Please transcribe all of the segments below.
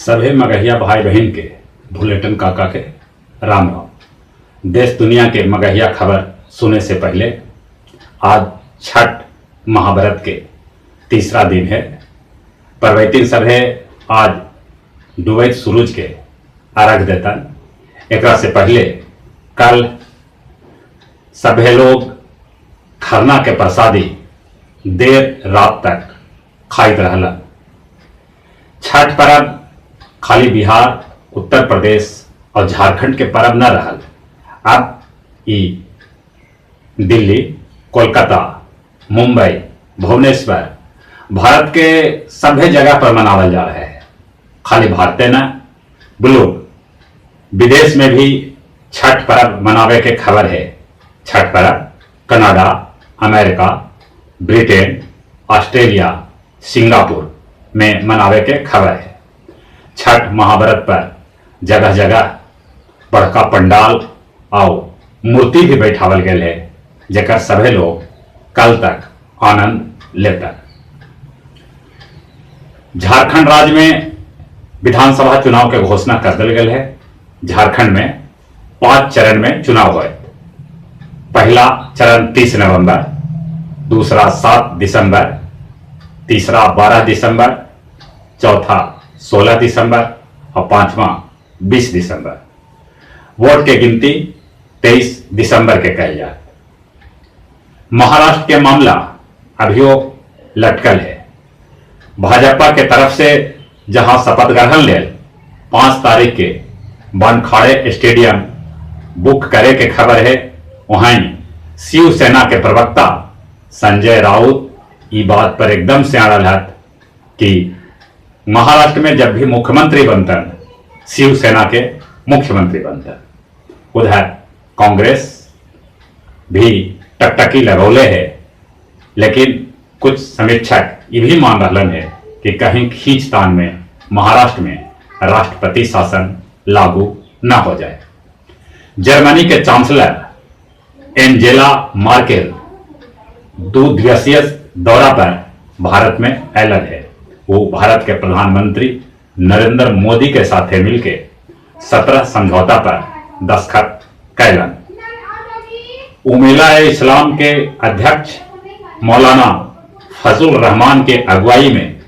सभे मगहिया भाई बहिन के भुलेटन काका के राम राम। देश दुनिया के मगहिया खबर सुने से पहले आज छठ महाव्रत के तीसरा दिन है। परवैतिन सभे आज डूबैत सूरज के अर्घ देतन। एकरा से पहले कल सभे लोग खरना के प्रसादी देर रात तक खाइत रहलन। छठ पर्व खाली बिहार, उत्तर प्रदेश और झारखंड के पर्व न रहल, अब ई दिल्ली, कोलकाता, मुंबई, भुवनेश्वर, भारत के सभे जगह पर मनावल जा रहे है। खाली भारते न ब्लू विदेश में भी छठ पर्व मनावे के खबर है। छठ पर्व Canada, America, Britain, Australia, Singapore में मनावे के खबर है। छठ महाव्रत पर जगह जगह बड़का पंडाल और मूर्ति भी बैठावल गेल है, जेकर सभे लोग कल तक आनंद लेता। झारखंड राज्य में विधानसभा चुनाव के घोषणा कर दिल गेल है। झारखंड में 5 चरण में चुनाव हुए। पहला चरण 30 नवंबर, दूसरा 7 दिसंबर, तीसरा 12 दिसंबर, चौथा 16 दिसंबर और पांचवा 20 दिसंबर। वोट के गिनती 23 दिसंबर के कल जाए। महाराष्ट्र के मामला अभियो लटकल है। भाजपा के तरफ से जहां शपथ ग्रहण लेल 5 तारीख के वानखेड़े स्टेडियम बुक करे के खबर है, वहीं शिवसेना के प्रवक्ता संजय राउत ई बात पर एकदम से अड़ल हत कि महाराष्ट्र में जब भी मुख्यमंत्री बनतन शिवसेना के मुख्यमंत्री बनतन। उधर कांग्रेस भी टकटकी लगौले है, लेकिन कुछ समीक्षक ये भी मान रहलन है कि कहीं खींचतान में महाराष्ट्र में राष्ट्रपति शासन लागू न हो जाए। जर्मनी के चांसलर एंजेला मार्केल 2 दिवसीय दौरा पर भारत में ऐलन है। वो भारत के प्रधानमंत्री नरेंद्र मोदी के साथ मिलके 17 समझौता पर दस्तखत कैलन। उमेला इस्लाम के अध्यक्ष मौलाना फजल रहमान के अगुवाई में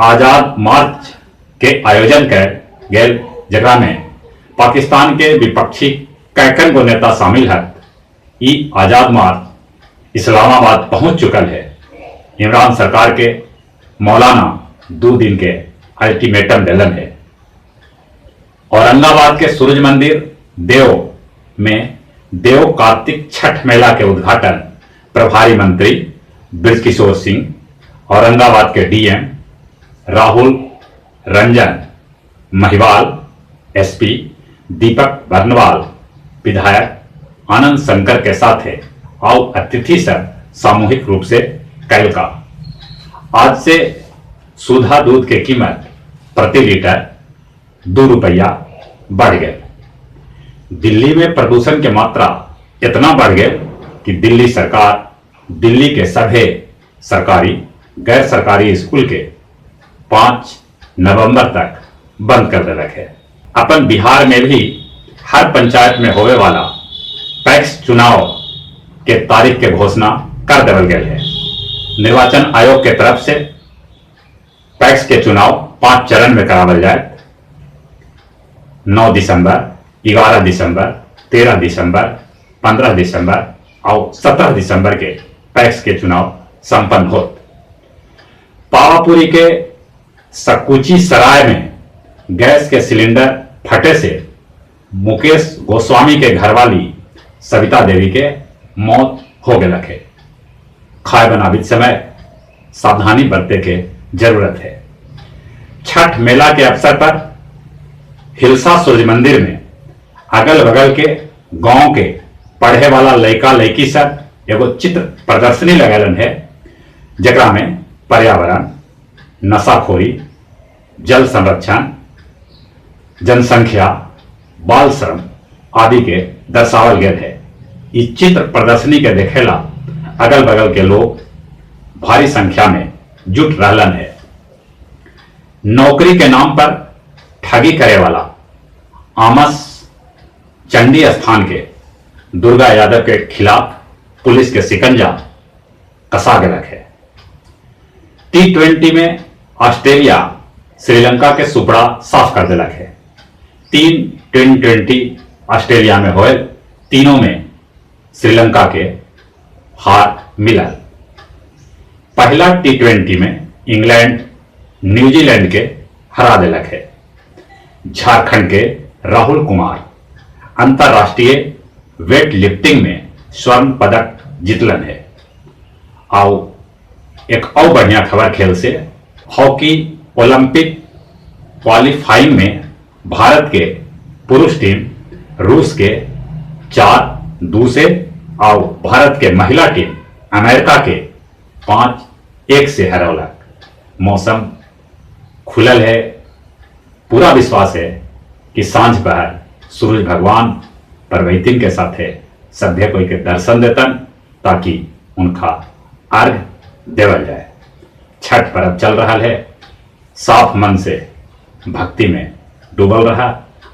आजाद मार्च के आयोजन कर गेल, जकरा में पाकिस्तान के विपक्षी कैकन गो नेता शामिल है। ई आजाद मार्च इस्लामाबाद पहुंच चुकल है। इमरान सरकार के मौलाना 2 दिन के अल्टीमेटम दिलन है। औरंगाबाद के सूरज मंदिर देव में देव कार्तिक छठ मेला के उद्घाटन प्रभारी मंत्री बृजकिशोर सिंह, औरंगाबाद के डीएम राहुल रंजन महिवाल, एसपी दीपक बर्नवाल, विधायक आनंद शंकर के साथ है और अतिथि सब सामूहिक रूप से कैल का। आज से सुधा दूध के कीमत प्रति लीटर 2 रुपया बढ़ गए। दिल्ली में प्रदूषण के मात्रा इतना बढ़ गए कि दिल्ली सरकार दिल्ली के सभी सरकारी गैर सरकारी स्कूल के 5 नवंबर तक बंद कर दिलक है। अपन बिहार में भी हर पंचायत में होवे वाला पैक्स चुनाव के तारीख के घोषणा कर देवल गया है। निर्वाचन आयोग के तरफ से पैक्स के चुनाव 5 चरण में करावल जाए। 9 दिसंबर, 11 दिसंबर, 13 दिसंबर, 15 दिसंबर और 17 दिसंबर के पैक्स के चुनाव संपन्न होत। पावापुरी के सकुची सराय में गैस के सिलेंडर फटे से मुकेश गोस्वामी के घरवाली सविता देवी के मौत हो गया है। खाए बनावित समय सावधानी बरते के जरूरत है। छठ मेला के अवसर पर हिलसा सूर्य मंदिर में अगल बगल के गांव के पढ़े वाला लड़का लड़की सब एगो चित्र प्रदर्शनी लगलन है, जकरा में पर्यावरण, नशाखोरी, जल संरक्षण, जनसंख्या, बाल श्रम आदि के दर्शावल गया है। इस चित्र प्रदर्शनी के देखेला अगल बगल के लोग भारी संख्या में जुट रहलन है। नौकरी के नाम पर ठगी करे वाला आमस चंडी स्थान के दुर्गा यादव के खिलाफ पुलिस के शिकंजा कसा गेलक है। टी20 में ऑस्ट्रेलिया श्रीलंका के सुपड़ा साफ कर देलक है। 3 टी20 ऑस्ट्रेलिया में होए, तीनों में श्रीलंका के हार मिलल। पहला टी20 में इंग्लैंड न्यूजीलैंड के हरा देलक है। झारखंड के राहुल कुमार अंतरराष्ट्रीय वेट लिफ्टिंग में स्वर्ण पदक जीतलन है। आओ एक और बढ़िया खबर खेल से, हॉकी ओलंपिक क्वालिफाइंग में भारत के पुरुष टीम रूस के 4-2 से और भारत के महिला टीम अमेरिका के 5-1 से हरौलक। मौसम खुलल है, पूरा विश्वास है कि सांझ पहर सूरज भगवान परवैतिन के साथे सभ्य कोई के दर्शन देतन ताकि उनका अर्घ देवल जाए। छठ पर्व चल रहा है, साफ मन से भक्ति में डूबल रहा।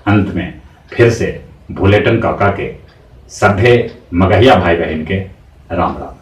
अंत में फिर से भुलेटन काका के सभ्य मगहिया भाई बहन के राम राम।